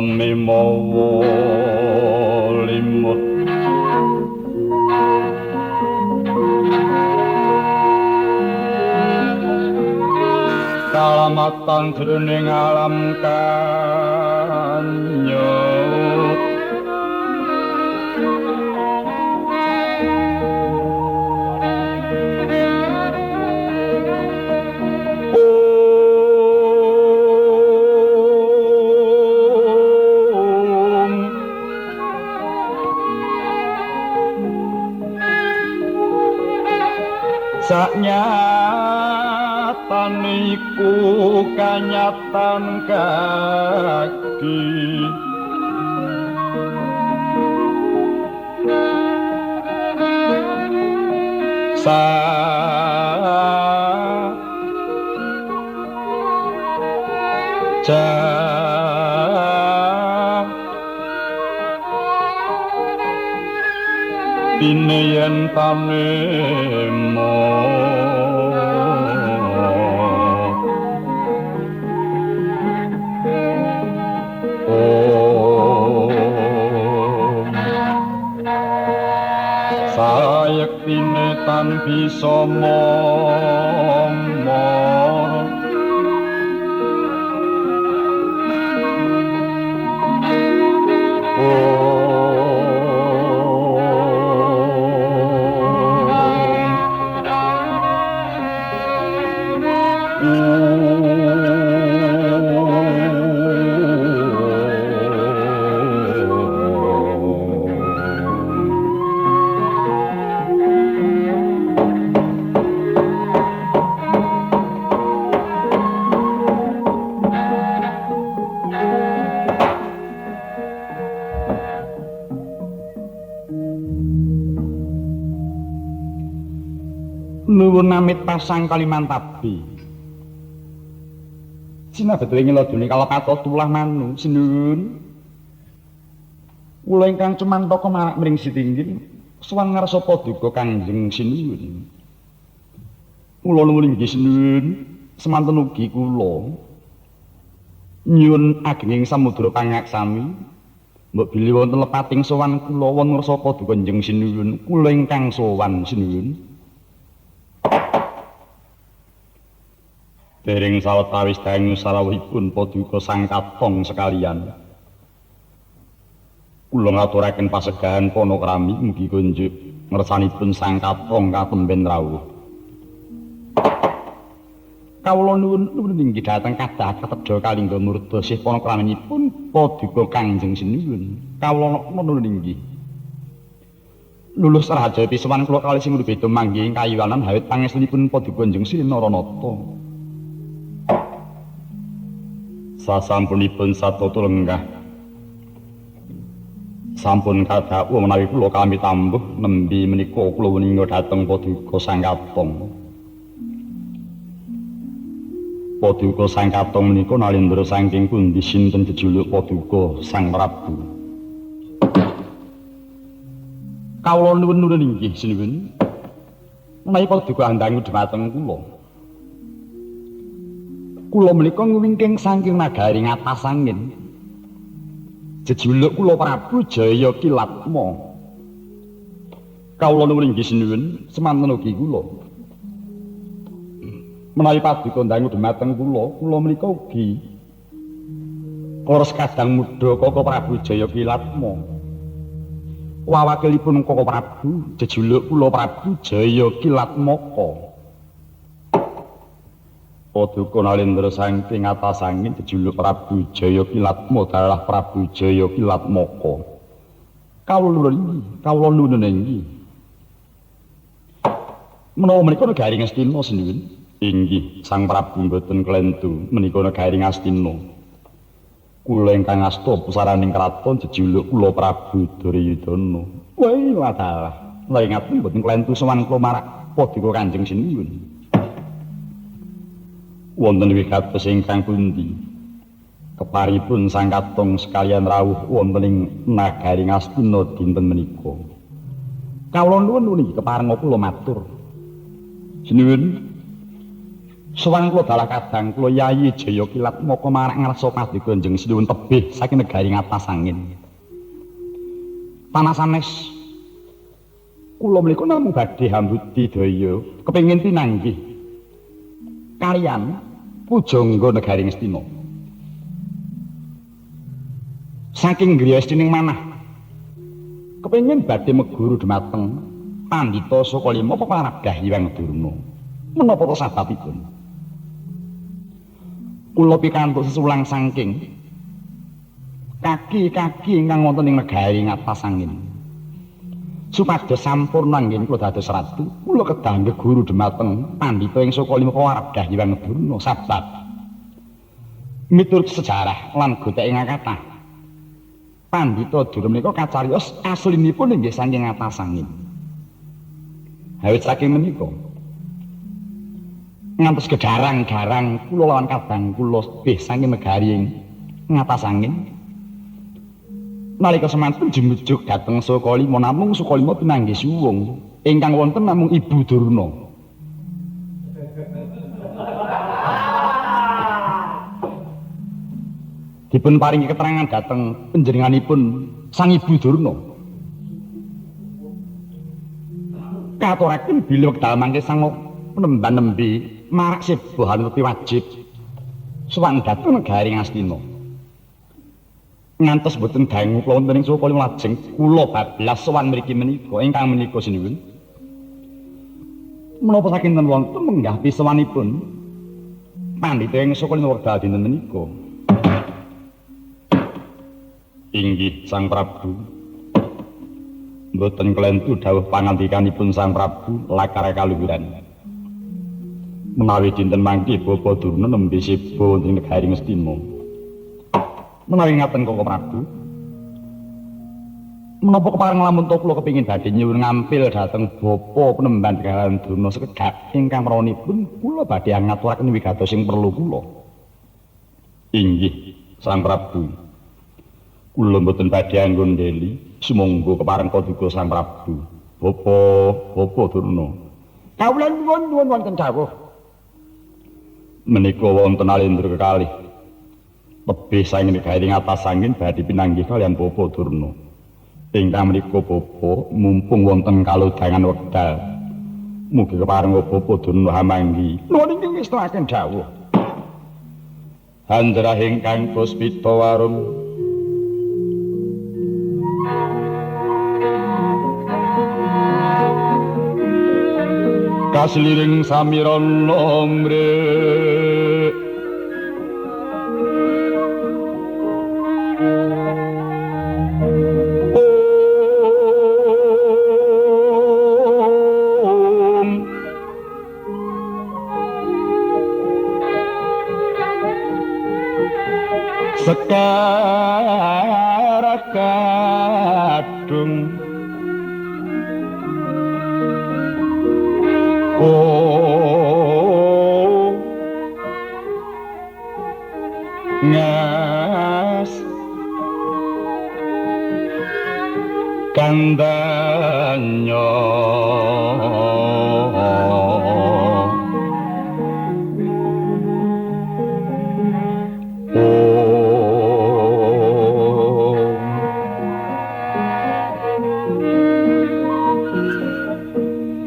Leme mawa limut kalamatan jroning alam kanyut. Saknyatane iku kanyatan kaki sa ja dine yen tanemo sayektine tan bisa momor Nuwun namit pasang Kalimantabi. Sinabetule ngelodone kalapato tulah manu sinuwun. Kula ingkang cumantaka marak mring sitinggil sowan ngarsa paduka Kangjeng Sinuwun. Kula nuwun inggih sinuwun, semanten ugi kula nyuwun agenging samudra pangaksami. Mbok bilih wonten lepating sowan kula wonten ngarsa paduka Kanjeng Sinuwun. Kula ingkang sowan sinuwun. Dereng sawetawis dangu sarawuhipun paduka Sang Katong sekalian. Kula ngaturaken pasegahan panakrami mugi kunjuk ngersanipun Sang Katong katemben rawuh. Kawula nuwun nuwun inggih dhateng kadah katedha kalingga murda sih panakraminipun paduka Kangjeng Sinuwun. Kawula nuwun inggih. Lulus raja pisowan kula kalih sing beda manggih ing kayuwanan hawit pangestunipun paduka Kanjeng Sri Naranata. Sasampunipun satata lenggah sampun kadhawuh menawi kula kami tambuh nembe menika kula weninga dhateng paduka Sang Katong. Paduka Sang Katong menika nalindra saking pundi sinten jejuluk paduka Sang Prabu. Kawula nuwun nuwun inggih sinuwun. Menawi paduka andangu dhumateng kula. Kula menika ngwingking saking nagari ngatas angin. Jejuluk kula Prabu Jaya Kilatma. Kawula nuwun inggih sinuwun, semanten ugi kula. Menawi paduka ndangu dhumateng kula, kula menika ugi kores kadang muda Koko Prabu Jaya Kilatma. Wawakilipun Koko Prabu jejuluk kula Prabu Jaya Kilatmaka. Paduka nalendra saking atas angin jejuluk Prabu Jaya Kilatma dalah Prabu Jaya Kilatmaka. Kawula nuwun inggih, kawula nuwun inggih. Menawa menika negari Ngastina sinuwun. Inggih, Sang Prabu mboten klentu menika negari Ngastina. Kula ingkang asta pusaraning kraton jejuluk kula Prabu Duryudana. Wah, wadalah. Lha ngaten mboten klentu sowan kula marak paduka Kanjeng Sinuwun. Wonten wigatos ingkang pundi? Keparipun Sang Katong sekalian rawuh wonten ing nagari Ngastina dinten menika. Kawula nuwun niki keparenga kula matur. Sinuwun. Sowan kula dalah kadang kula Yayi Jaya Kilat maka marak ngrasa paduka Kanjeng Sinuwun tebih saking negari ngatas angin. Tanah sanes kula menika namung badhe hambudi daya kepengin pinanggih kaliyan pujangga negari Ngastina. Saking griya istrining manah kepengin badhe meguru dhumateng pandhita Sukalima peparab Hyang Durna. Menapa to sababipun? Kula pikantuk sesulang saking kaki-kaki ingkang wonten ing negari ngatas angin. Supados sampurna anggen kula dados ratu, kula kedah geguru dhumateng pandhita ing Sukalima peparab Hyang Durna sabab miturut sejarah lan gothek ingkang kathah Pandhita Durna menika kacariyos aslinipun inggih saking ngatas angin. Awit saking menika ngantos gedarang-garang kula lawan kadang kula tebih saking negari ing ngatas angin. Nalika semanten jumujuk dhateng Sukalima namung Sukalima pinanggih suwung ingkang wonten namung Ibu Durna. Dipun paringi keterangan dhateng panjenenganipun Sang Ibu Durna. Katuraken bilih wekdal mangke sang penemban nembe marak sebo hanuti wajib sowan dhateng negari Ngastina. Ngantos boten dangu kula wonten ing Sukalima lajeng kula bablas sowan mriki menika ingkang menika sinuwun. Menapa sakinten wonten menggah pisowanipun pandhita ing Sukalima wekdal dinten menika? Inggih Sang Prabu. Mboten klentu dawuh pangandikanipun Sang Prabu lakar kaluhuran. Menawi dinten mangke Bapa Durna nembe seba wonten negari Ngastina. Menawi ngaten Koko Prabu, menapa kepareng lamun to kula kepingin badhe nyuwun ngampil dhateng Bapa Penemban Begawan Durna sekedhap ingkang pranipun kula badhe ngaturaken wigatos sing perlu kula. Inggih Sang Prabu. Kula mboten badhe anggondeli, sumangga kepareng paduka Sang Prabu. Bapa, Bapa Durna. Kawula nuwun wonten dawuh. Menika wonten alendra kekalih. Tebih saking negari ngatas angin badhe pinanggih kaliyan Bapa Durna. Ingkang menika Bapa mumpung wonten kalodhangan wekdal. Mugi kepareng Bapa Durna hamanggi. Nuwun ingkang ngestoaken dawuh. Handrah ingkang puspita warum kasliring samirana mrek Om Sekar kadung oh ngas kandanya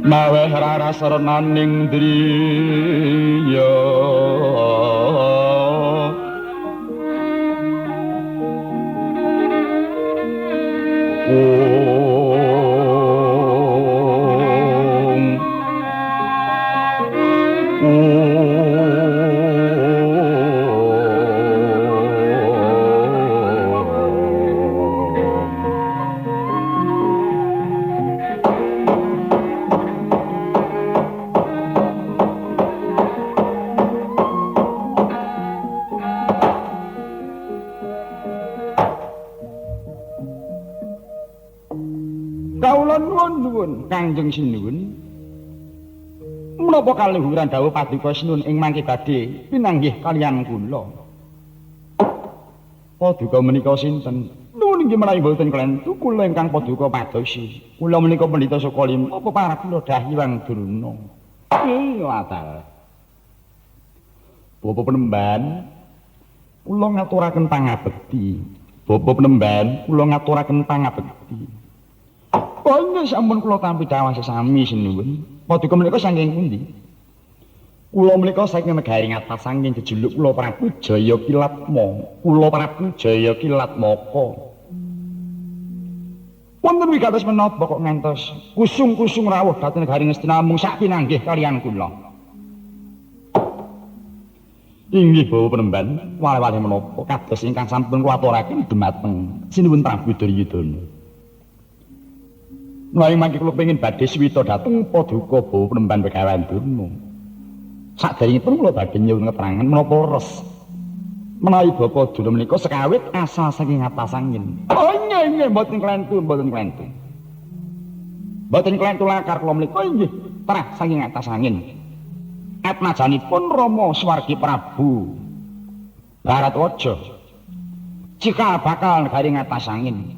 maweh rarasarenaning driya Om Kawula nuwun Kangjeng Sinuwun. Menapa kaluhuran dawuh paduka Sinuwun ing mangke badhe pinanggih kaliyan kula? Paduka menika sinten? Nuwun inggih menawi mboten klentu kula ingkang paduka padosi. Kula menika pendhita Sukalima apa para kula Dahyang Durna. Ing latar. Bapak Penemban, kula ngaturaken pangabekti. Bapak Penemban, kula ngaturaken pangabekti. Oh inggih sampun kula tampi dawah sesami sinuwun. Paduka menika saking pundi? Kula menika saking negari ngatas saking jejuluk kula Prabu Jaya Kilatma. Kula Prabu Jaya Kilatmaka. Wonten wigatos menapa kok ngantos kusung-kusung rawuh dhateng negari Ngastina mung sak pinanggih kaliyan kula. Inggih Bapak Penemban, wale-wale menapa kados ingkang sampun kula aturaken dumateng sinuwun Prabu Duryudana. Menawi mangke kula pengin badhe suwita dhateng paduka Bapak Penemban Begawan Durna. Saderengipun kula badhe nyuwun keterangan menapa leres menawi Bapak Durna menika sekawit asal saking atas angin. Oh nggih nggih mboten klentu, mboten klentu. Mboten klentu lakar kula menika inggih terah saking atas angin. Atmajanipun Rama Swargi Prabu Bharatwaja cikal bakal negari ngatas angin.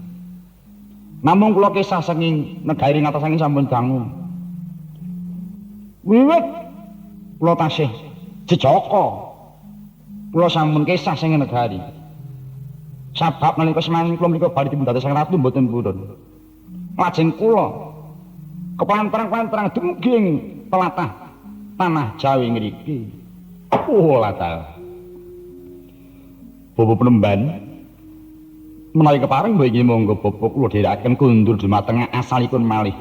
Namung kula kisah saking negari ngatas angin sampun dangu. Wiwit kula tasih jejaka kula sampun kisah saking negari. Sabab nalika semanten kula menika bali dipun dados sang ratu mboten purun. Lajeng kula keplantrang-plantrang dumugi ing telatah tanah Jawi ngriki. Oh latar. Bapak Penemban, menawi kepareng mbok monggo bapak kula dherekaken kundur dumateng asalipun malih.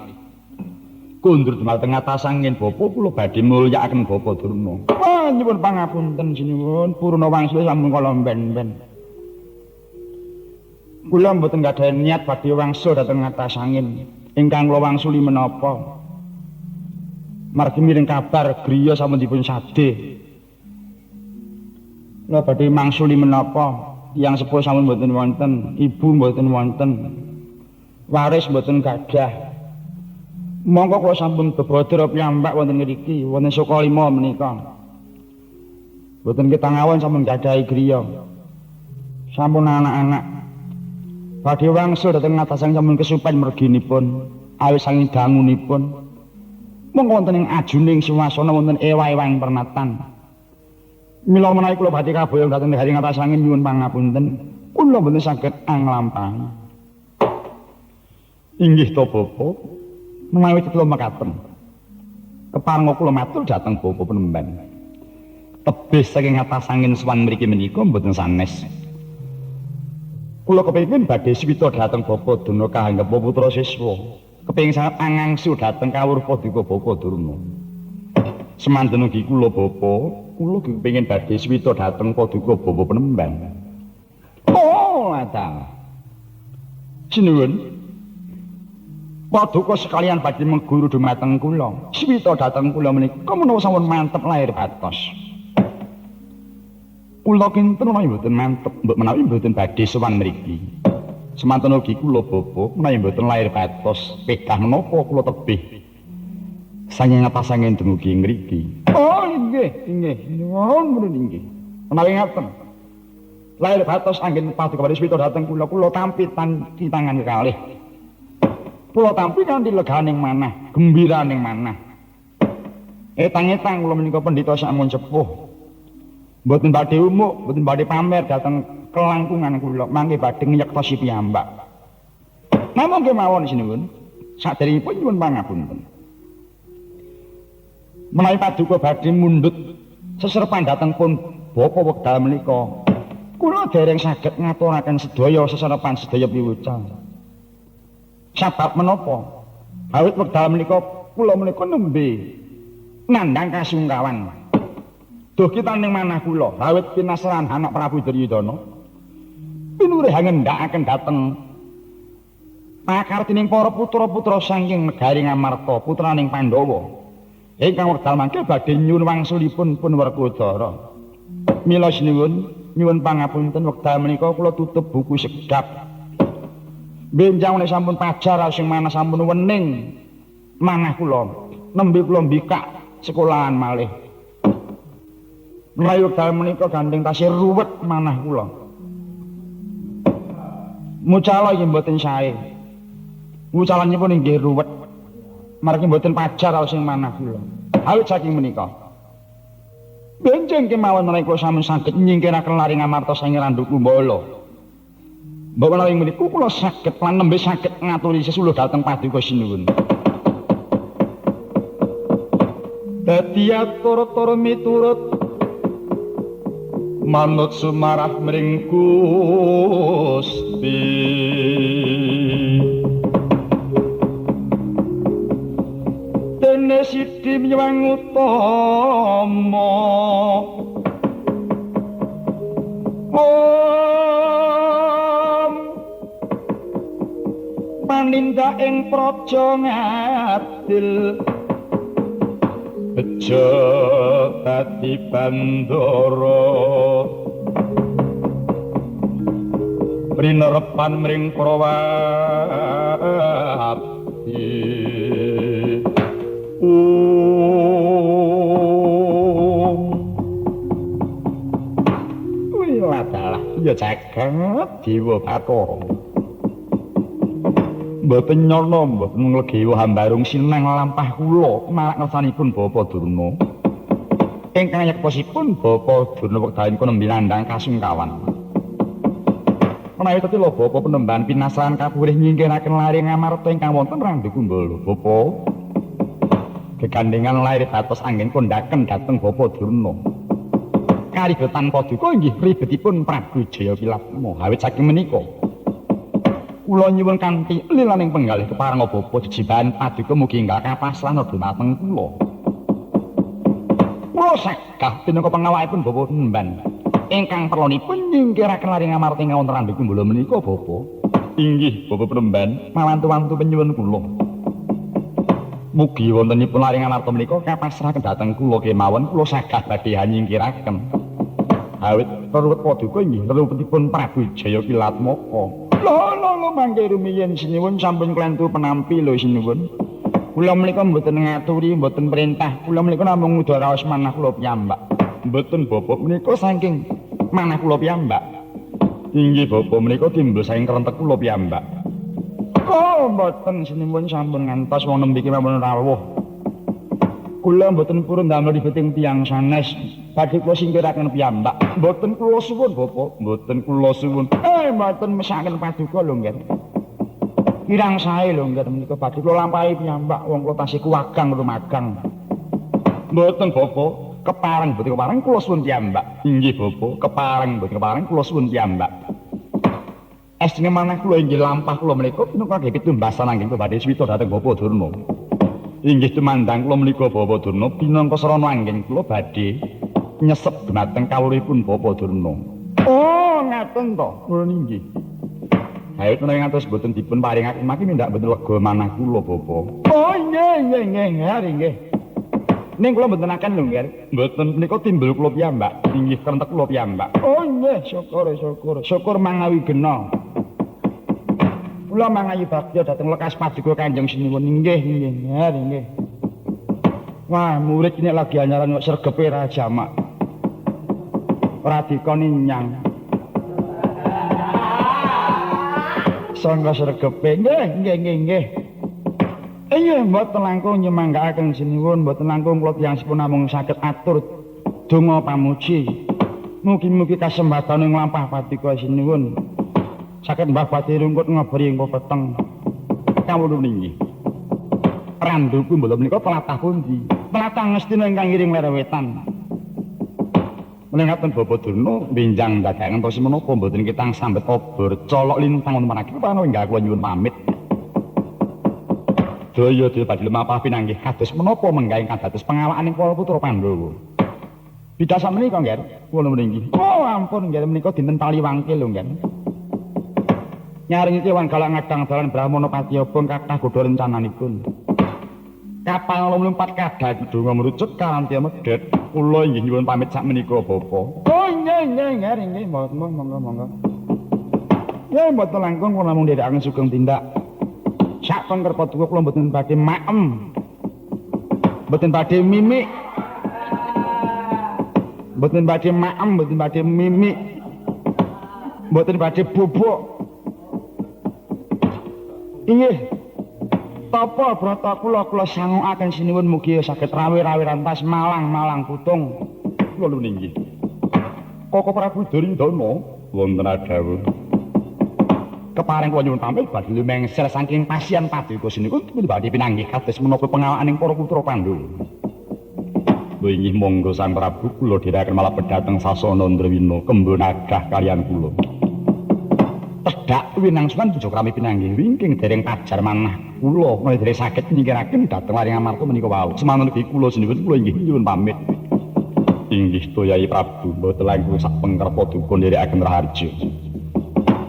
Kundur dumateng atas angin bapak kula badhe mulyakaken Bapak Durna. Oh nyuwun pangapunten sinuwun, purna wangsul sampun kala ben-ben. Kula mboten gadhahi niat badhe wangsul dhateng atas angin. Ingkang kula wangsuli menapa? Margi miring kabar griya sampun dipun sade. Kula badhe mangsuli menapa? Tiyang sepuh sampun mboten wonten, ibu mboten wonten, waris mboten gadah. Monggo kula sampun bebadra piyambak wonten ngriki, wonten Sukalima menika. Mboten ketangawon sampun gadahi griya. Sampun anak-anak. Badhe wangsul dhateng ngatasan sampun kesupen merginipun, awis saking dangunipun. Monggo wonten ing ajuning swasana wonten ewa-ewang pernatan. Mila menawi kula badhe kaboyong dhateng negari ngatas angin nyuwun pangapunten, kula mboten saged anglampahi. Inggih to Bapak, menawi kula mekaten. Keparenga kula matur dhateng Bapak Penemban. Tebih saking atas angin sowan mriki menika mboten sanes. Kula kepengin badhe suwita dhateng Bapak Durna kahanggep putra siswa. Kepengin sanget angangsu dhateng kawruh paduka Bapak Durna. Semanten ugi kula Bapak, kula kepengin badhe suwita dhateng paduka Bapak Penemban. Oh, ta. Sinuwun. Paduka sekalian badhe mengguru dumateng kula. Suwita dhateng kula menika menawa sampun mantep lahir batos. Kula kinten menawi mboten mantep, mbok menawi mboten badhe sowan mriki. Semanten ugi kula Bapak menawi mboten lahir batos, pedah menapa kula tebih saking atas angin dumugi ngriki. Oh nggih, nggih, nyuwun purun inggih. Menawi ngaten. Lahir batos anggen paduka badhe suwita dhateng kula, kula tampi tangan kalih. Kula tampi kanthi leganing manah, gembiraning manah. Etang-etang kula menika pendhita sampun sepuh. Mboten badhe umuk, mboten badhe pamer dhateng kelangkungan kula, mangke badhe nyektosi piyambak. Namung kemawon sinuwun, saderengipun nyuwun pangapunten. Menawi paduka badhe mundhut seserepan dhateng pun bapa wekdal menika, kula dereng saged ngaturaken sedaya seserepan sedaya piwucal. Sabab menapa? Awit wekdal menika kula menika nembe nandhang kasungkawan. Duh kita ning manah kula, awit pinasaran anak Prabu Duryudana. Pinurih ngendhakaken dhateng pakartining para putra-putra saking negari Ngamarta, putraning Pandhawa. Ingkang wekdal mangke badhe nyuwun wangsulipun pun Werkudara. Mila sinuwun nyuwun pangapunten wekdal menika kula tutup buku segap. Benjang nek sampun pajar sing manah sampun wening manah kula, nembe kula mbikak sekolahan malih. Menawi wekdal menika gandeng tasih ruwet manah kula. Mucala inggih mboten sae. Mucalanipun inggih ruwet. Margi mboten pajar sing manah kula. Awit saking menika. Benjing kemawon menawi kula sampun saged nyingkiraken lare Ngamarta saking Randu Kumbala. Mbok menawi meniku kula saged lan nembe saged ngaturi sesuluh dhateng paduka sinuwun. Dadi atur-atur miturut manut sumarah mring Gusti. Dene sidi miwang utama om panindak ing praja ngadil bejo dadi bandara prinerepan mring Prawati. Wih ladalah ya jagat dewa Bathara. Mboten nyono mboten nglegewa hambarung sinang lampah kula marak ngersanipun Bapak Durna. Ingkang yektosipun Bapak Durna wekdalipun nembe nandhang kasungkawan. Menawi tetila Bapak penemban pinasaran kapurih nyingkiraken lare Ngamarta ingkang wonten Randu Kumbala. Bapak gegandengan lair batos anggen kondhaken dhateng Bapak Durna. Karibetan paduka inggih ribetipun Prabu Jayakilatma. Awit saking menika kula nyuwun kanthi lilaning penggalih kepareng Bapak jejibahan paduka mugi enggal kapasrahna dumateng kula. Kula sagah pinangka pengawakipun Bapak Penemban ingkang perlonipun nyingkiraken lare Ngamarta ingkang wonten Randu Kumbala menika Bapak. Inggih Bapak Penemban, mawantu-wantu penyuwun kula. Mugi wontenipun lare Ngamarta menika kapasrahaken dhateng kula kemawon kula sagah badhe nyingkiraken. Awit ruwet paduka inggih ruwetipun Prabu Jayakilatmaka. Lho lho lho mangke rumiyin sinuwun sampun klentu penampi lho sinuwun. Kula menika mboten ngaturi, mboten perintah. Kula menika namung ngudha raos manah kula piyambak. Mboten Bapak menika saking manah kula piyambak. Inggih Bapak menika timbul saking krentek kula piyambak. Oh mboten sinuwun sampun ngantos wong nembe kemawon rawuh. Kula mboten purun damel ribeting tiyang sanes. Badhe kula singkiraken piyambak. Mboten kula suwun Bapak, mboten kula suwun. Mboten mesaken paduka lho nggih. Kirang sae lho nggih menika badhe kula lampahi piyambak wong kula tasih kuwagang rumagang. Mboten Bapak, kepareng mboten kepareng kula suwun piyambak. Inggih Bapak, kepareng mboten kepareng kula suwun piyambak. Estine manah kula inggih lampah kula menika pinangka pitumbasan anggen kula badhe swita dhateng Bapak Durna. Inggih tumandang kula menika Bapak Durna pinangka sarana anggen kula badhe nyesep dumateng kawruhipun Bapak Durna. Oh, ngaten to. Kula inggih. Hayut menawi ngantos mboten dipun paringaken mangke mindak mboten lega manah kula Bapak. Oh, nggih nggih nggih nggih. Ning kula mboten akan lho nggih. Mboten menika timbul kula piyambak. Inggih krentek kula piyambak. Oh nggih, syukur syukur. Syukur mangawi gena. Kula mangayu bagya dhateng lekas paduka Kanjeng Sinuwun. Inggih nggih nggih. Wah, murid ini lagi anyaran kok sregepe ra jamak. Ora dikoni nyang. Sangga sregepe. Nggih nggih nggih nggih. Inggih mboten langkung nyemanggaaken sinuwun, mboten langkung kula tiyang sepun namung saged atur donga pamuji. Mugi-mugi kasempatane nglampah paduka sinuwun. Saged mbah badhe rungkut ngobori ing peteng. Kawula inggih. Randu Kumbala menika tlatah pundi? Tlatah Ngastina ingkang ngiring ler wetan. Menawi Bapak Durna benjang dadakan ngentosi menapa mboten kitang sambet obor colok lintang wonten marang kula enggal kula nyuwun pamit. Daya daya badhe lumampah pinanggih kados menapa menggah ingkang dados pengawakaning para putra Pandhawa. Bidak sakmenika nggih, kula nuwun inggih. Oh ampun nggih menika dinten Paliwangke lho nggih. Nyaringi kewan galang ngadang dalan Brahmana Patiyabang kathah godha rencananipun. Kapal mlumpat kadha donga merucut karantiya medhet. Kula inggih nyuwun pamit sakmenika Bapak. Oh nggih nggih nggih nggih monggo monggo monggo. Ya mboten langkung kula namung nderekaken sugeng tindak. Sak pengker paduka kula mboten badhe maem. Mboten badhe mimik. Mboten badhe maem, mboten badhe mimik. Mboten badhe bubuk. Inggih. Tapa brata kula kula sangukaken sinuwun mugi saged rawe-rawe rantas malang-malang putung. pamit kula nuwun inggih. Koko Prabu Duryudana wonten adhawuh. Kepareng kula nyuwun pamit badhe lumengsel saking pasian paduka sinuwun badhe pinanggih kados menapa pengawakaning para putra Pandhawa. Lho inggih monggo Sang Prabu kula dherekaken malah pedhateng sasana Ndrawina kembon agah kaliyan kula. Tedhak winangsunan puja krami pinanggih wingking dereng pajar manah kula menawi dereng saged nyingkiraken dhateng laring amarta menika wau. Semanten ugi kula sinuwun kula inggih nyuwun pamit. Inggih to Yai Prabu mboten langkung sak pengker paduka nderekaken raharja.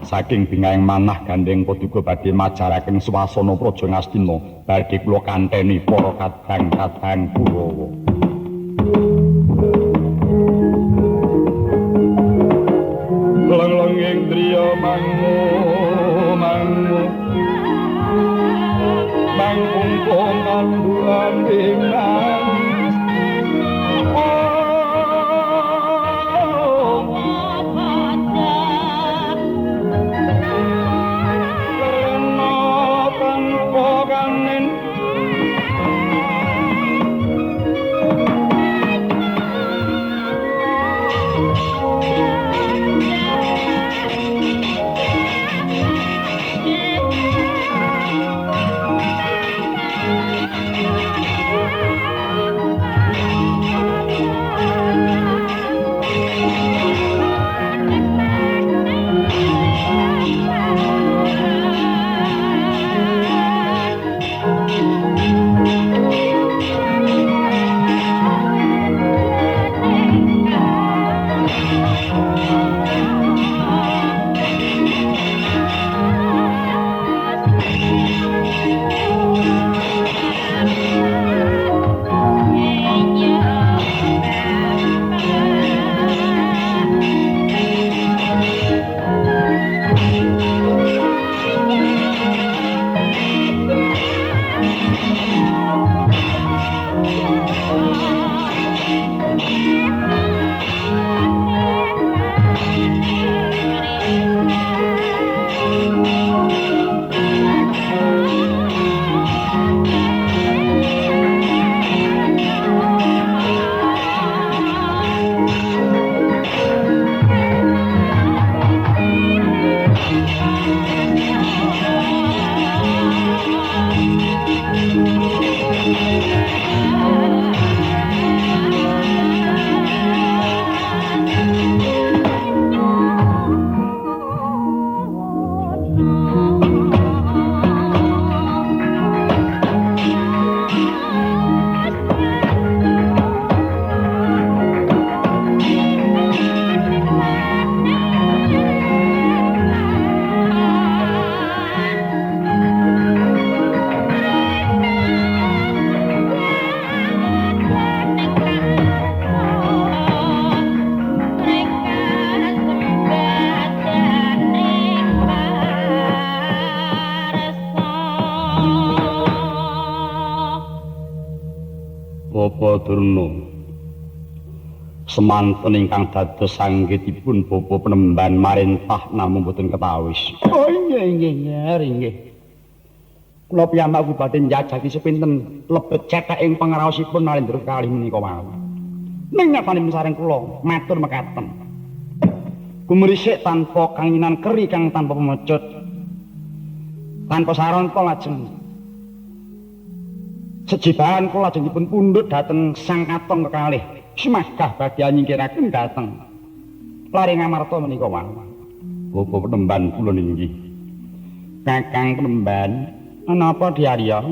Saking bingahing manah gandeng paduka badhe majaraken swasana Praja Ngastina badhe kula kanteni para kadang-kadang Kurawa. Leng-lenging driya mangu mangu mangkung kandhuan ing Bapa Durna semanten ingkang dados sanggitipun bapa penemban marentah namung boten ketawis. Oh inggih inggih inggih. Kula piyambak ugi badhe njajaki sepinten lebet cethak ing pangraosipun Narendra kalih menika wau. Ning nyatane sareng kula matur mekaten. Gumrisik tanpa kanginan keri kang tanpa pemecut. Tanpa saranta lajeng sejibahan kula lajeng dipun pundhut dhateng Sang Katong kekalih. Sumagah badhe nyingkiraken dhateng lare Ngamarta menika wau. Bapa penemban kula inggih. Kakang penemban, menapa Dyarya?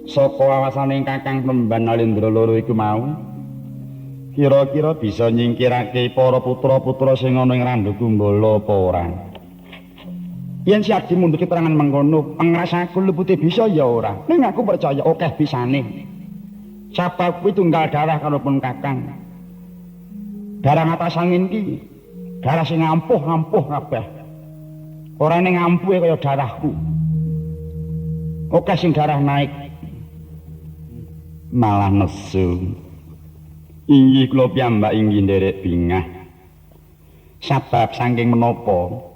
Saka wawasane Kakang penemban Nalendra loro iku mau, kira-kira bisa nyingkirake para putra-putra sing ana ing Randhukumbala apa ora? Yen si Adi mundhut keterangan mengkono, pangrasaku lupute bisa ya ora. Ning aku percaya akeh bisane. Sabab kuwi tunggal darah karo pun Kakang. Darah ngatas angin ki, darah sing ampuh-ampuh kabeh. Ora ning ampuhe kaya darahku. Akeh sing darah naik. Malah nesu. Inggih kula piyambak inggih nderek bingah. Sabab saking menapa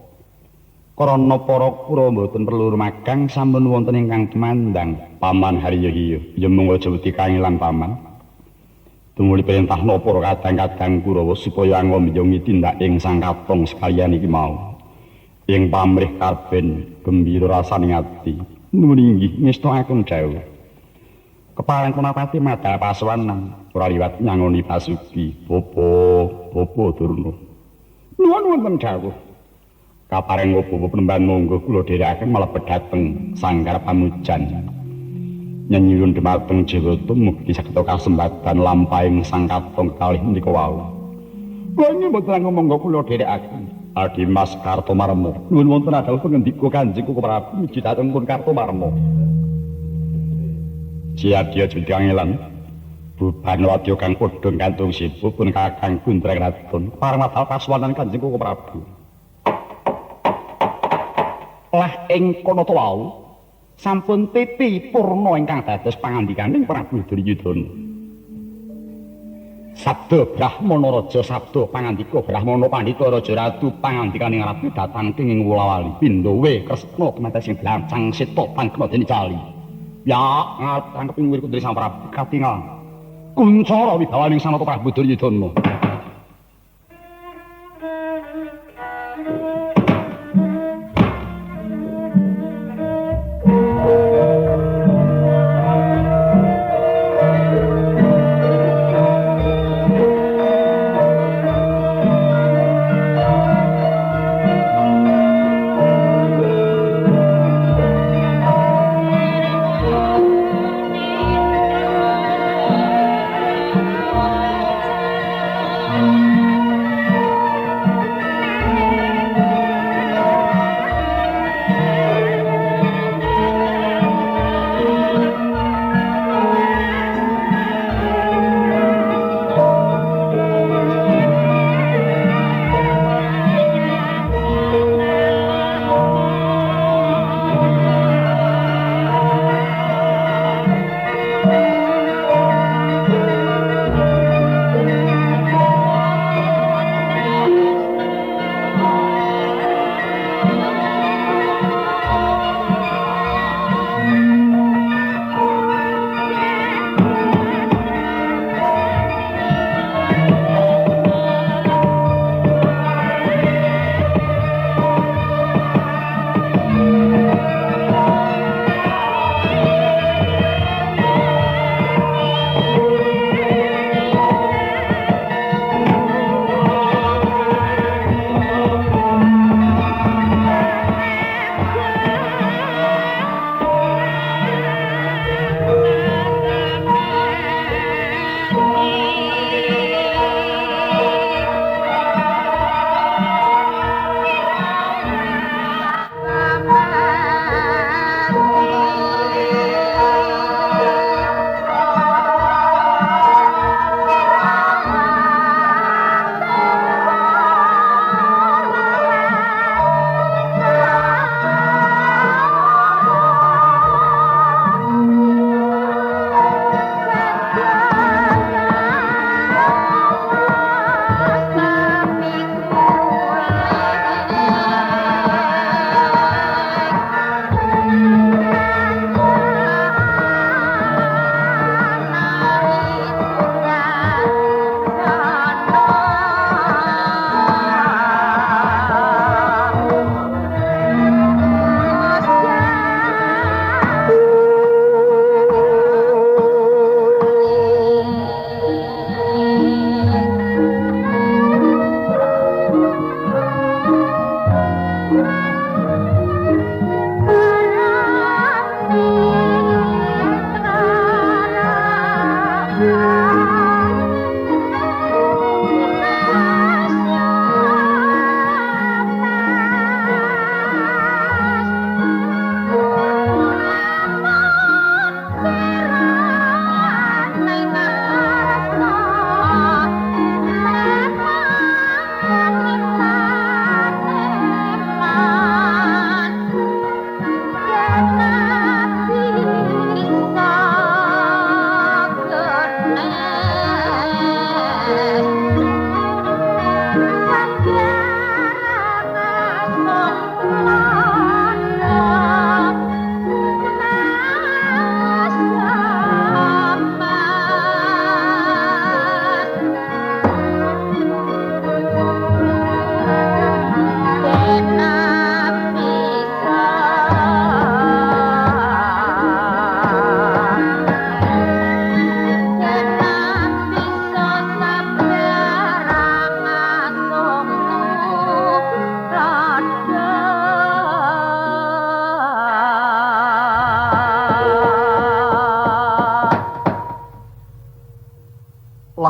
krana para kura mboten perlu rumagang sampun wonten ingkang tumandang Paman Harya iya ya mung aja wedi kangelan Paman. Tumuli perintahna para kadang-kadang Kurawa supaya angombyongi tindak ing Sang Katong sekalian iki mau. Ing pamrih karben gembira rasane ati. Nuwun inggih ngestakaken dawuh. Kepareng Konapati madal pasuwanan ora liwat nyangoni Basuki. Bapa, Bapa Durna. Nuwun wonten dawuh. Kapareng bapa penemban monggo kula dherekaken mlebet dhateng sanggar pamujan. Nyenyuwun dhumateng Jawata mugi saged kasembatan lampahing Sang Katong kalih menika wau. Kula inggih mboten monggo kula dherekaken. Adimas Kartomarma. Nuwun wonten dawuh pangendika Kanjeng Koko Prabu miji dhateng pun Kartomarma. Siadya judangelan buban wadya kang padha gantung sipu pun Kakang Gundreng Raton pareng madal kasuwanan Kanjeng Koko Prabu. Lah ing kono to wau sampun titi purna ingkang dados pangandikaning Prabu Duryudana. Sabda Brahmana Raja sabda pangandika Brahmana Pandhita Raja Ratu pangandikaning Ratu datang ing Wulawali pindhowe Kresna tumates sing blancang seta pangkena dene cali. Ya ngarep tangkep ing wir Sang Prabu katingal kuncara wibawaning Sang Prabu Duryudana.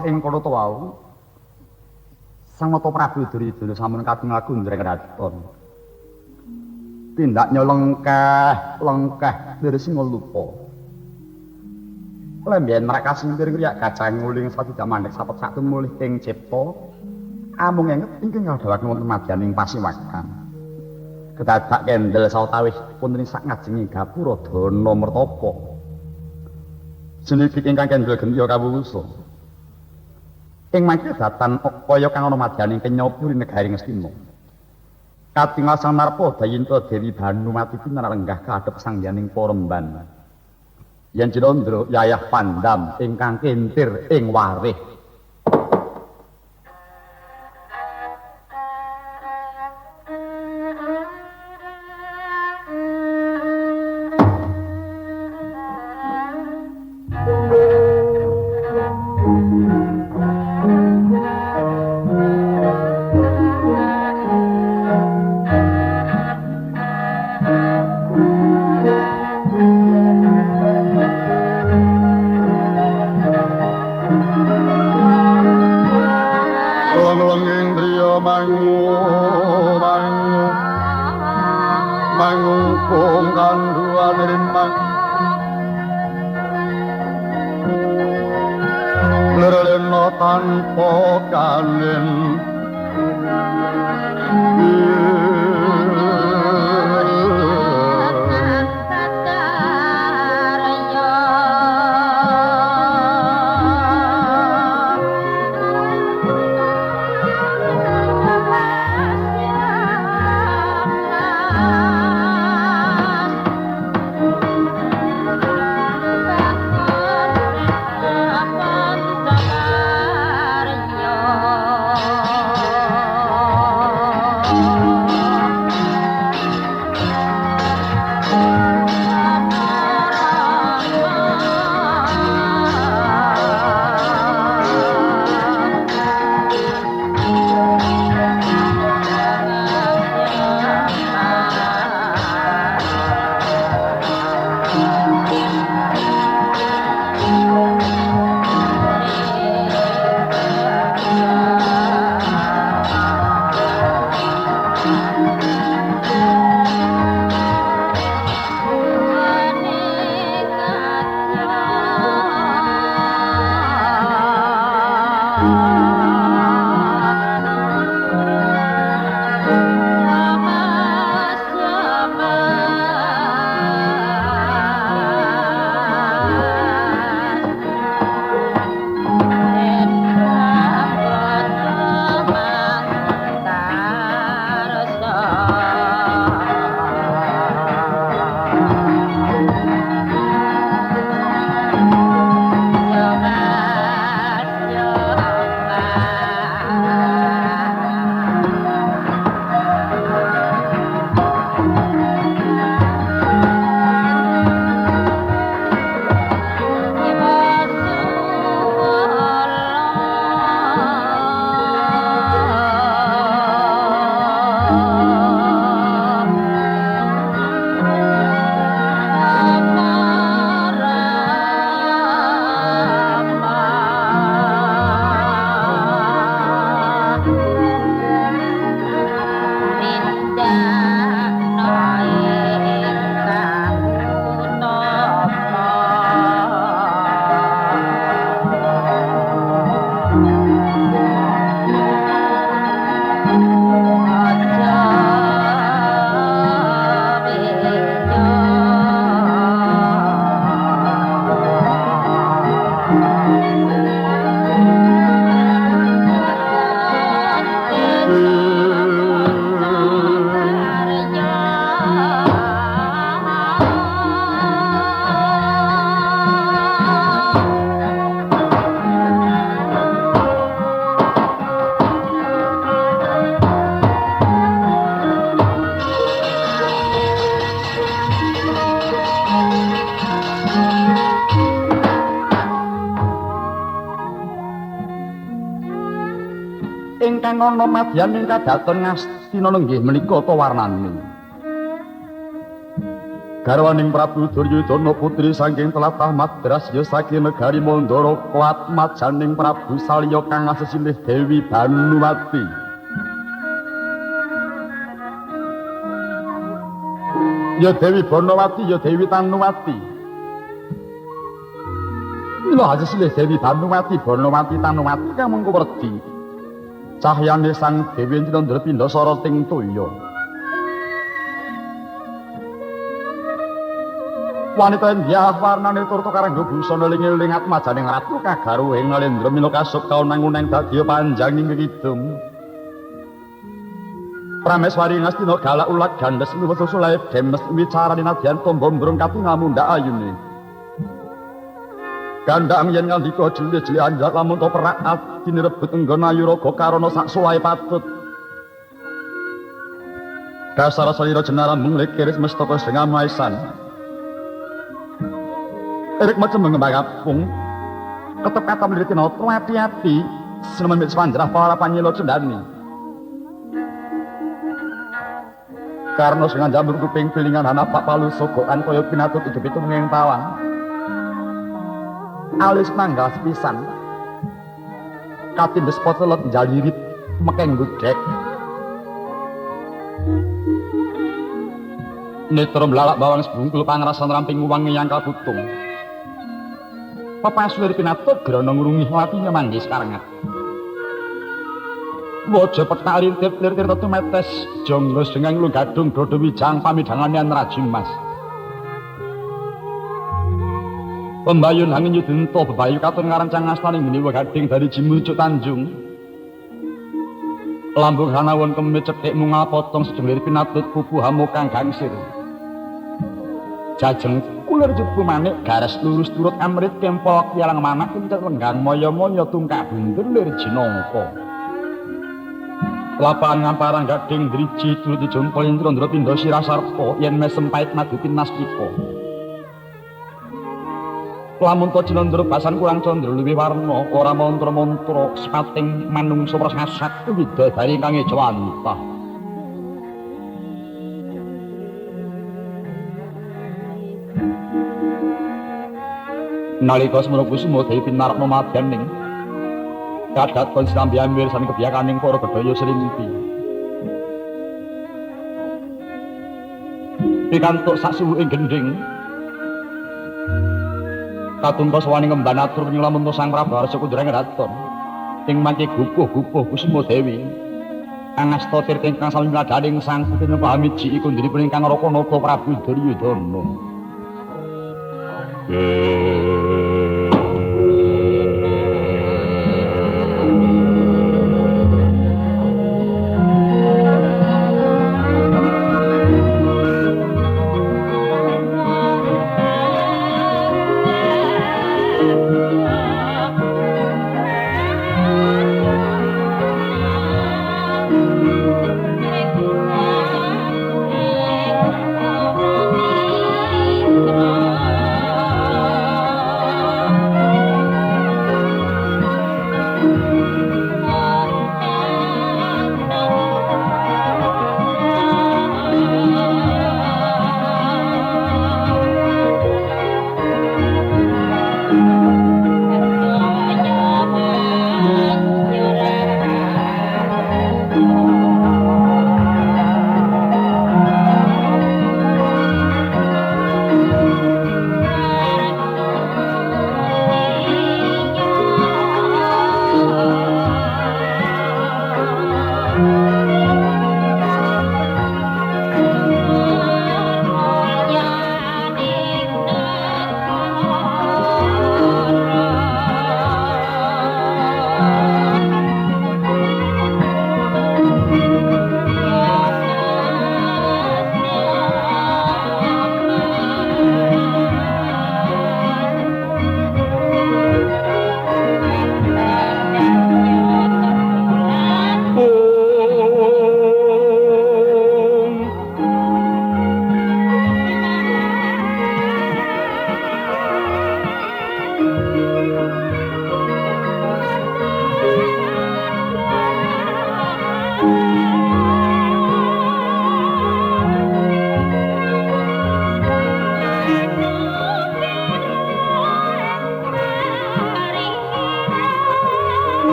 Owah ing kono to wau. Sang Nata Prabu Duryudana sampun katingal gundreng kraton. Tindak nyolengkeh, lengkeh lir singa lupa. Lemben mrakasing piring riyak gajah nguling satidak mandhek sapet satu mulih ing cipta. Amung enget ingkang ngadhawaken wonten madyaning pasiwakan. Kedadak kendel sawetawis wonten ing sak ngajenging gapura dana mertapa. Seniki ingkang kendel gentiya kawulusa. Ing mangke datan kaya kang ana madyaning kenyapuri negari Ngastina. Katingal Sang Narpa Dayinta Dewi Banumati pinarenggah kadhep sangyaning paremban. Yen Cinandra yayah pandam ingkang kentir ing warih. Ingkang ana madyan ing kadaton Ngastina nggih menika ta warnane. Garwaning Prabu Duryudana putri saking tlatah Madras ya saking negari Mandara atmajaning Prabu Salya kang asesilih Dewi Banuwati. Ya Dewi Banawati ya Dewi Tanuwati. Mila asesilih Dewi Banuwati Banawati Tanuwati kang mengko werdi. Cahyane Sang Dewi Candra pindha sara ting toya. Wanita India warnane turta karangga busana ling-ling atmajaning ratu kagarwa ing Nalendra mila kasup kaunang-unang dadya panjanging kidung. Prameswari Ngastina galak ulag gandes luwes sulae demes wicarane nadyan tombo mbrung katingal mundhak ayune. Gandhang yen ngandika jeli-jeli anjak lamun to perak atine rebut enggon ayu raga karana sak sulae patut. Dasar salira jenara mung lekiris mestaka sing maisan. Erik macem mengembang apung ketep kata mliriti natra ati-ati sinemen mit swandrah para panyila cendhani. Karna sing njamur kuping pilingan hanapak palu sogokan kaya pinatut hidup itu mengeng tawang. Alis nanggal sepisan katindes potelet njalirit mekeng gudhek. Netra mlalak bawang sebungkul pangrasan ramping wangi yang kabutung. Pepasul pinatut grana ngrungih latine manggis karengat. Waja pethak lir lir tumetes jangga sengang lu gadung dodho wijang pamidhangane Raji Mas. Pembayun angin yudenta bebayu katon ngarancang astane ngene gading dari Jimujuk Tanjung. Lambung hanawon kemit cethik mungal potong sejenglir pinatut pupu hamu kang gangsir. Jajeng kulir jebu manik garis lurus turut amrit kempol kialang manak kencet lenggang moyo-moyo tungkak bunder lir jinangka. Lapangan ngamparan gading driji turut dijumpel indra pindha sirah sarpa yen mesem pait madu pinastika. Lamun to Cinandra basan kurang candra luwih warna ora mantra-mantra sepating manungsa prasasat widodari kang ejawantah. Nalika semana kusuma dewi pinarakna madyaning kadaton sinambi mirsani kebiyakaning para bedhaya srimpi. Pikantuk sak suwuking gendhing katumpa sawane ngemban atur lamun Sang Prabu Arsa Kundra Raton ing mangke gupuh-gupuh Kusuma Dewi angasta tirta ingkang sami mladhaning Sang Putri Pahamiji iku ndheripun ingkang Rakanata Prabu Duryudana.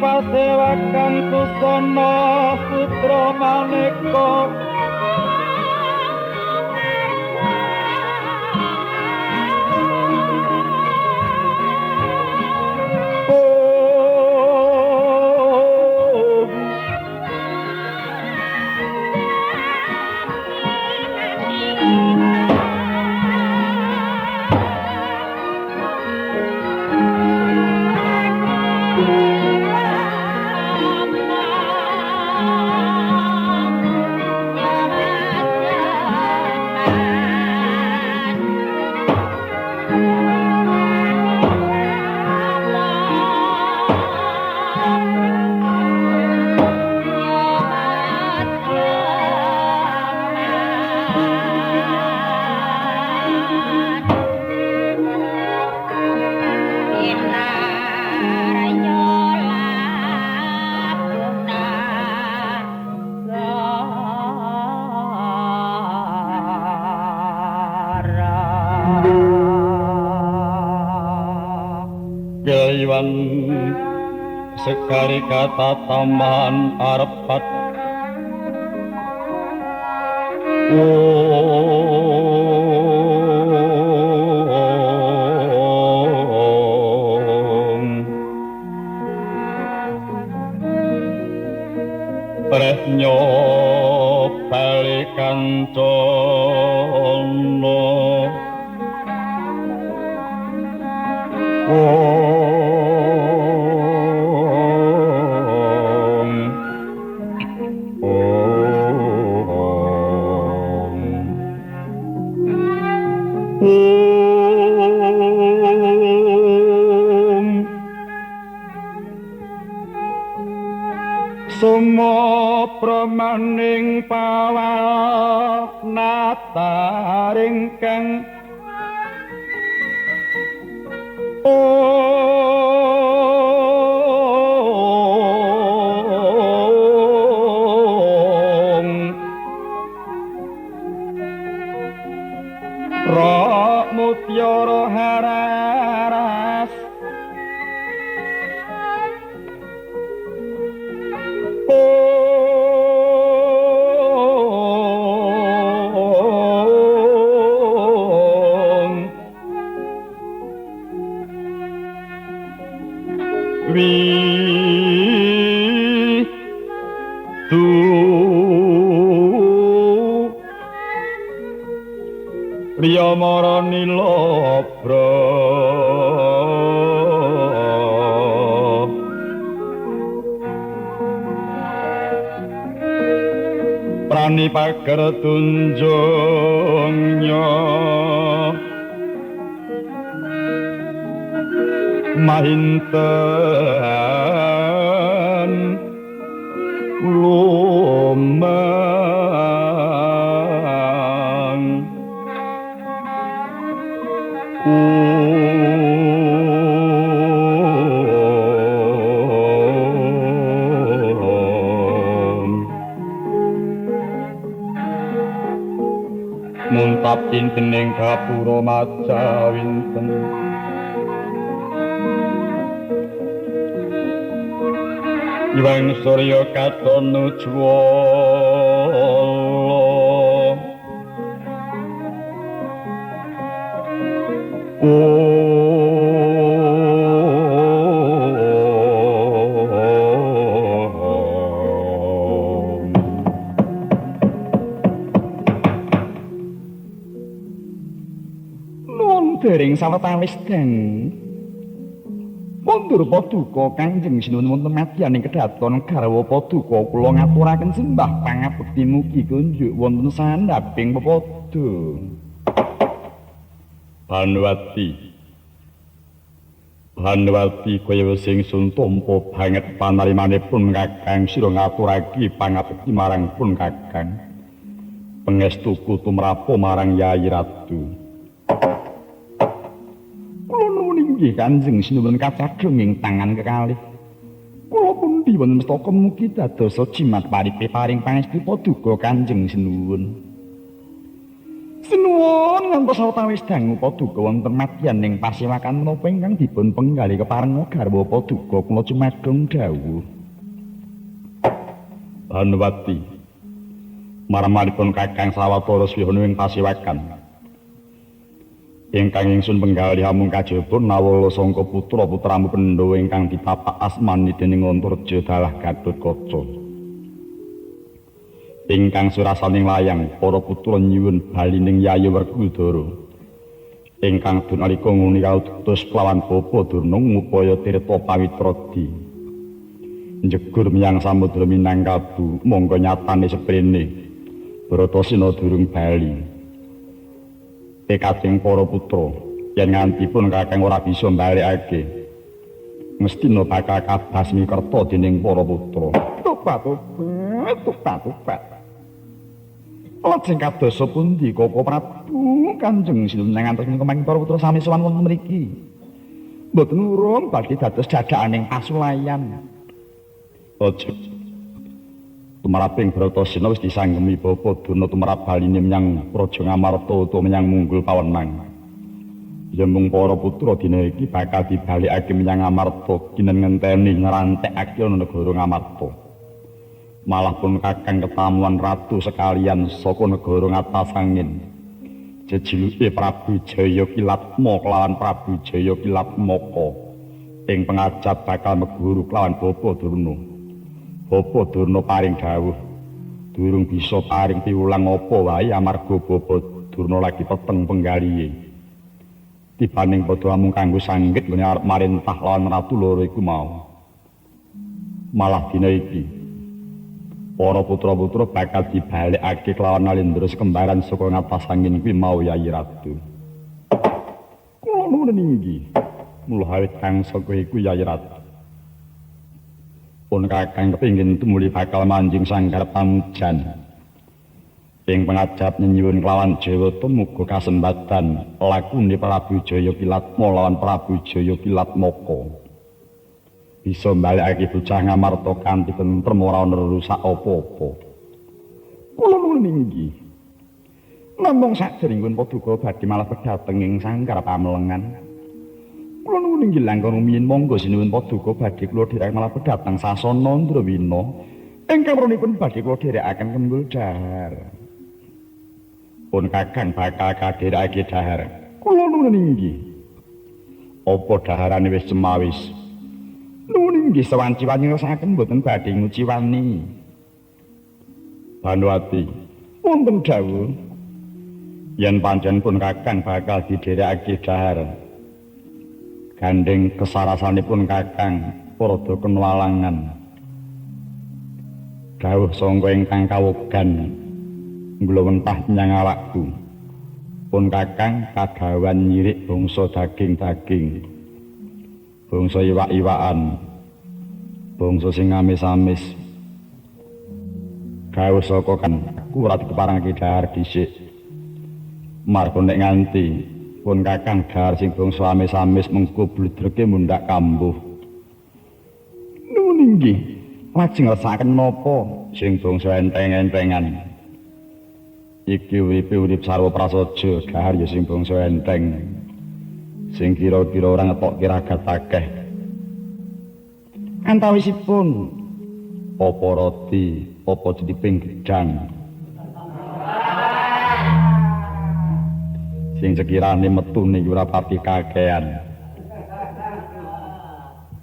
Pasewakan Kusana putra maneka Sekali kata taman arepat om Pretnyo bali kancana Sumaning pawanataring kang om Ra mutyara hararas Riyamara nilabra Prani pager tunjungnya Mahinten lumang Muntap dinten ing gapura macawinten Iwang surya katon ujwala Nuwun dering sawetawis den Mundur paduka Kanjeng Sinuwun wonten madyaning kedaton garwa paduka kula ngaturaken sembah pangabekti mugi kunjuk wonten sandhaping pepadha. Banuwati Banuwati kaya sing sun tampa banget panarimanipun Kakang sira ngaturake pangabekti marang pun Kakang. Pangestuku tumrapa marang Yayi Ratu. Nggih Kanjeng Sinuwun kacadhong ing tangan kekalih. Kula pundi wonten mestaka mugi dadosa jimat paripe paring pangestu paduka Kanjeng Sinuwun. Sinuwun Ngantos sawetawis dangu paduka wonten madyan ing pasewakan menapa ingkang dipun penggalih keparenga garwa paduka kula cumadong dawuh. Banuwati marmanipun Kakang sawetara swihana ing pasewakan. Ingkang ingsun penggalih amung kajaba nawala sangka putra-putramu Pandhawa ingkang ditapak asmani dening Antarja dalah Gatotkaca. Ingkang surasaning layang para putra nyuwun balining Yayi Werkudara. Ingkang dunalika nguni kautus kelawan Bapa Durna ngupaya tirta pawitradi. Njegur menyang samudra Minangkabu mongko nyatane seprene Bratasena durung bali. Tekating para putra yen nganti pun Kakang ora bisa mbalekake mestina bakal kabasmi kerta dening para putra. Tobat tobat tobat. Lajeng kadosa pundi Koko Prabu Kanjeng Sinuwun ngantos kemanging para putra sami sowan wonten mriki. Mboten urung badhe dados dadakaning pasulayan. Aja tumraping Bratasena wis disanggemi Bapa Durna tumrap baline menyang Praja Ngamarta utawa menyang Munggul Pawenang. Ya mung para putra dina iki bakal dibalikake menyang Ngamarta kinen ngenteni ngrantekake ana negara Ngamarta. Malah pun Kakang ketamuan ratu sekalian saka negara Ngatasangin. Jejiluke Prabu Jaya Kilatma kelawan Prabu Jaya Kilatmaka ing pengajap bakal meguru kelawan Bapa Durna. Bapa Durna paring dawuh durung bisa paring piwulang apa wae amarga Bapa Durna lagi peteng penggalihe. Tibaning padha amung kanggo sanggit nggone arep marintah lawan ratu loro iku mau. Malah dina iki para putra-putra bakal dibalekake kelawan Nalendra sekembaran saka Ngatasangin kuwi mau Yayi Ratu. Kula nuwun inggih. Mula awit kang saka iku Yayi Ratu. Pun Kakang kepingin tumuli bakal manjing sanggar pamujan. Ing pengajap nyuwun kelawan Jawata muga kasembatan lakune Prabu Jaya Kilatma lawan Prabu Jaya Kilatmaka. Bisa mbalekake bocah Ngamarta kanthi tentrem ora ana rusak apa-apa. Kula nuwun inggih. Namung sakderengipun paduka badhe malah pedhateng ing sanggar pamelengan. Kula nuwun inggih langkung rumiyin monggo sinuwun paduka badhe kula dherekaken malah pedhateng sasana Ndrawina ingkang pronipun badhe kula dherekaken kembul dahar. Pun Kakang bakal kadherekake dahar. Kula nuwun inggih. Apa daharane wis cemawis? Nuwun inggih sawanci-wanci ngrasakaken mboten badhe nguciwani. Banuwati, wonten dawuh yen pancen pun Kakang bakal didherekake dahar. Gandeng kesarasanipun Kakang rada kenalangan. Dawuh sangka ingkang kawogan nglewentah menyang awakku. Pun Kakang kagawan nyirik bangsa daging-daging. Bangsa iwak-iwakan, bangsa sing amis-amis. Dawuh saka kan aku ora dikeparengake dahar dhisik. Marga nek nganti pun Kakang dahar sing bangsa amis-amis mengko bludreke mundhak kambuh. Nuwun inggih, lajeng ngersakaken napa sing bangsa enteng-entengan. Iki uripe urip sarwa prasaja, dahar ya sing bangsa enteng. Sing kira-kira ora ngetokke ragat akeh. Antawisipun apa roti, apa cethiping gedhang. Sing sekirane metune ora pati kakean.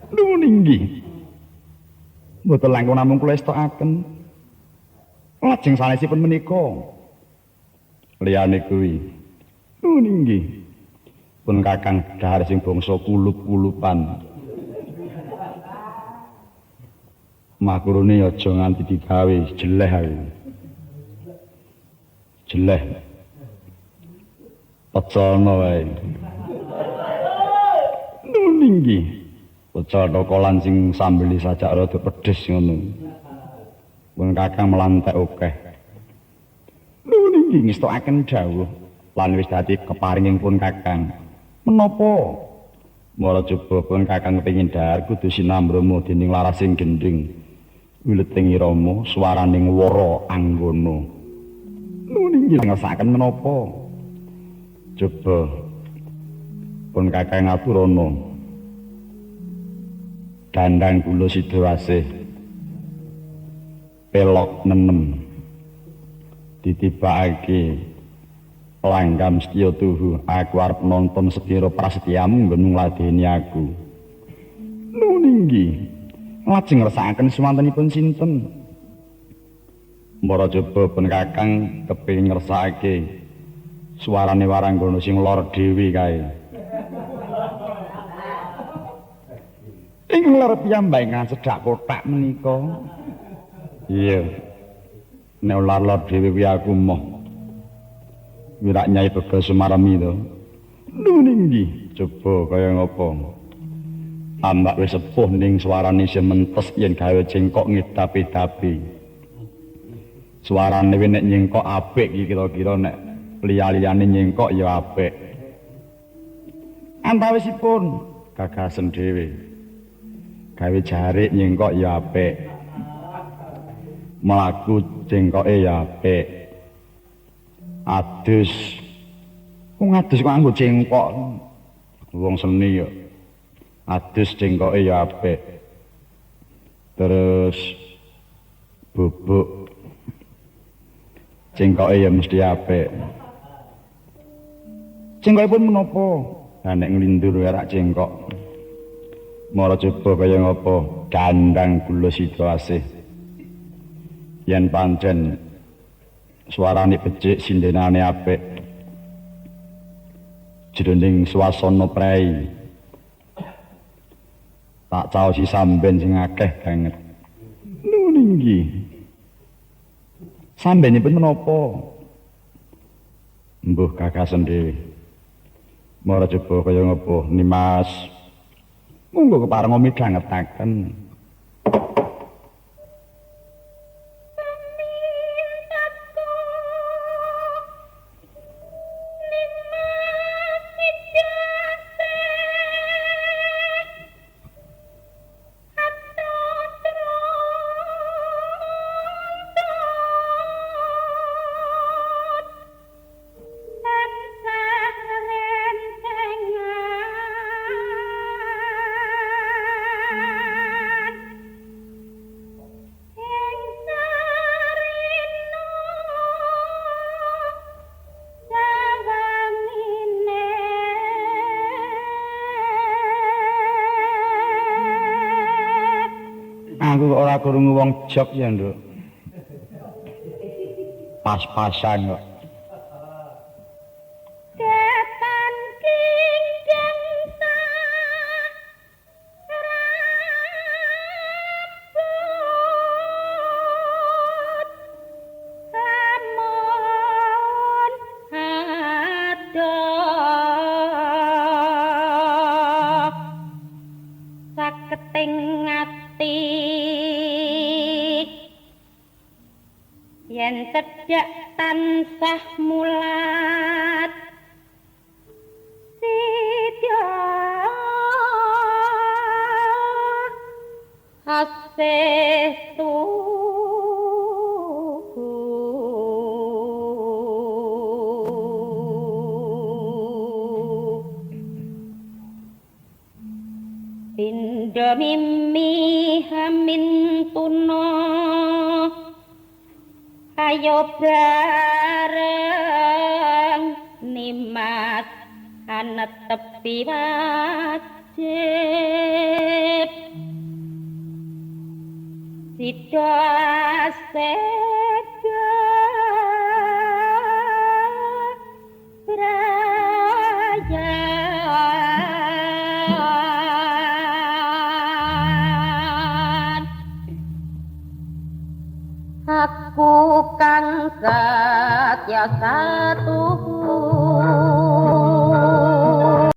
Nuwun inggih. Mboten langkung namung kula estokaken. Lajeng sanesipun menika. Liyane kuwi. Nuwun inggih. Pun Kakang dahar sing bangsa kulup-kulupan. Makurune aja nganti digawe jeleh ae. Jeleh. Pecelno wae. Nuwun inggih. Pecelno kolan sing sambeli sajak rada pedes ngono. Pun Kakang melantek akeh. Nuwun inggih ngestokaken dawuh lan wis dadi keparinging pun Kakang. Menapa? Mara coba pun Kakang kepengin dahar kudu sinambrama dening larasing gendhing. Wileting irama swaraning wara anggana. Nuwun inggih ngersakaken menapa? Coba pun Kakang aturana. Dandang kula Sidawasih pelok nenem ditibakake langgam setya tuhu, aku arep nonton sepira prasetyamu nggon ngladeni aku. Nuwun inggih. Lajeng ngersakaken suwantenipun sinten? Mbara coba pun Kakang kepengin ngersakake suarane Waranggana sing lor dhewe kae. Ing lor piyambak ingkang cedhak kothak menika. Iya. Nek lor-lor dhewe kuwi aku moh. Wirak Nyai Bega Sumarmi to. Nuwun inggih, coba kaya ngapa? Ambak wis sepuh ning suarane isih mentes yen gawe cengkok ngedapi-dapi. Suarane nek nyengkok apik iki kira-kira nek liya-liyane nyengkok ya apik. Antawisipun gagasen dhewe. Gawe jarik nyengkok ya apik. Mlaku cengkoke ya apik. Adus. Wong adus kok nganggo cengkok. Wong seni ya. Adus cengkoke ya apik. Terus bubuk cengkoke ya mesti apik. Cengkokipun menapa? Lah nek nglindur rak cengkok. Mara coba kaya ngapa? Dandang kula Sidawasih. Yen pancen suarane becik, sindenane apik. Jroning swasana prei. Tak caosi samben sing akeh banget. Nuwun inggih. Sambenipun menapa? Mbuh gagasen dhewe. Mara coba kaya ngapa, Nimas? Monggo kepareng midhangetaken. Aku kok ora krungu wong jok ya, Nduk. Pas-pasan kok. Ketan kingkang rambut lamun adoh saketing ati yen cedhak tansah mulat sidya asih tuhu pindha mimi hamin tuna ayo bareng Nimas anetepi wajib sida sega brayan aku kang satya satuhu.